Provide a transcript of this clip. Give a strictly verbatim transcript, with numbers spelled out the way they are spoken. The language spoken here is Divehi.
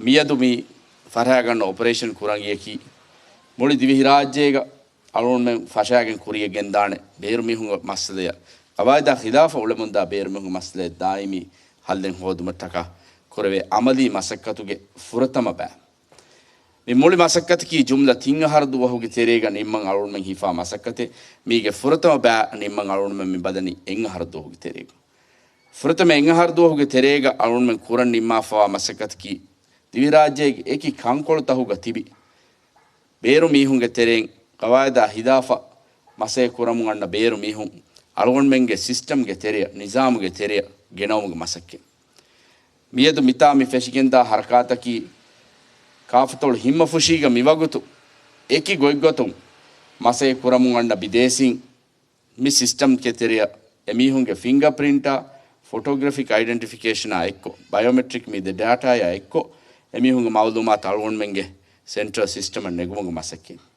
މިއަދު މި ފަށާގަންނަ އޮޕަރޭޝަން ކުރަން ގިޔަކީ މުޅި ދިވެހިރާއްޖޭގަ އަޅުގަނޑުމެން ފަށާގެން ކުރިޔަށް ގެންދާނެ ބޭރު މީހުންގެ މައްސަލަޔަށް ޤަވާއިދާ ޚިލާފަށް އުޅެމުންދާ ބޭރު މީހުންގެ މައްސަލަޔަށް ދާއިމީ ހައްލެއް ހޯދުމަށްޓަކާ ކުރެވޭ ޢަމަލީ މަސައްކަތުގެ ފުރަތަމަ ބައި. މި މުޅި މަސައްކަތަކީ ޖުމްލަ ތިން އަހަރު ދުވަހުގެ ތެރޭގަ ނިންމަން އަޅުގަނޑުމެން ހިފާ މަސައްކަތެއް. މީގެ ފުރަތަމަ ބައި ނިންމަން އަޅުގަނޑުމެން މި ބަލަނީ އެއް އަހަރު ދުވަހުގެ ތެރޭގަ. ފުރަތަމަ އެއް އަހަރު ދުވަހުގެ ތެރޭގަ އަޅުގަނޑުމެން ކުރަން ނިންމާފަވާ މަސައްކަތަކީ ދިވެހިރާއްޖޭގެ އެކި ކަންކޮޅުތަކުގަ ތިބި ބޭރު މީހުންގެ ތެރެއިން ޤަވާއިދާ ޚިލާފަށް މަސައްކަތް ކުރަމުން އަންނަ ބޭރު މީހުން އަޅުގަނޑުމެންގެ ސިސްޓަމްގެ ތެރެއަށް، ނިޒާމުގެ ތެރެއަށް ގެނައުމުގެ މަސައްކަތް. މިއަދު މިތާ މި ފެށިގެންދާ ހަރަކާތަކީ ކާފަތޮޅު ހިންމަފުށީގަ މިވަގުތު އެކި ގޮތްގޮތުން މަސައްކަތް ކުރަމުން އަންނަ ބިދޭސީން މި ސިސްޓަމްގެ ތެރެއަށް އެމީހުންގެ ފިންގަޕްރިންޓާ، ފޮޓޯގްރަފިކް އައިޑެންޓިފިކޭޝަނާ އެއްކޮށް، ބަޔޯމެޓްރިކް މި ދެ ޑާޓާއާ އެއްކޮށް، އެމީހުންގެ މައުލޫމާތު އަޅުގަނޑުމެންގެ ސެންޓްރަލް ސިސްޓަމަށް ނެގުމުގެ މަސައްކަތް.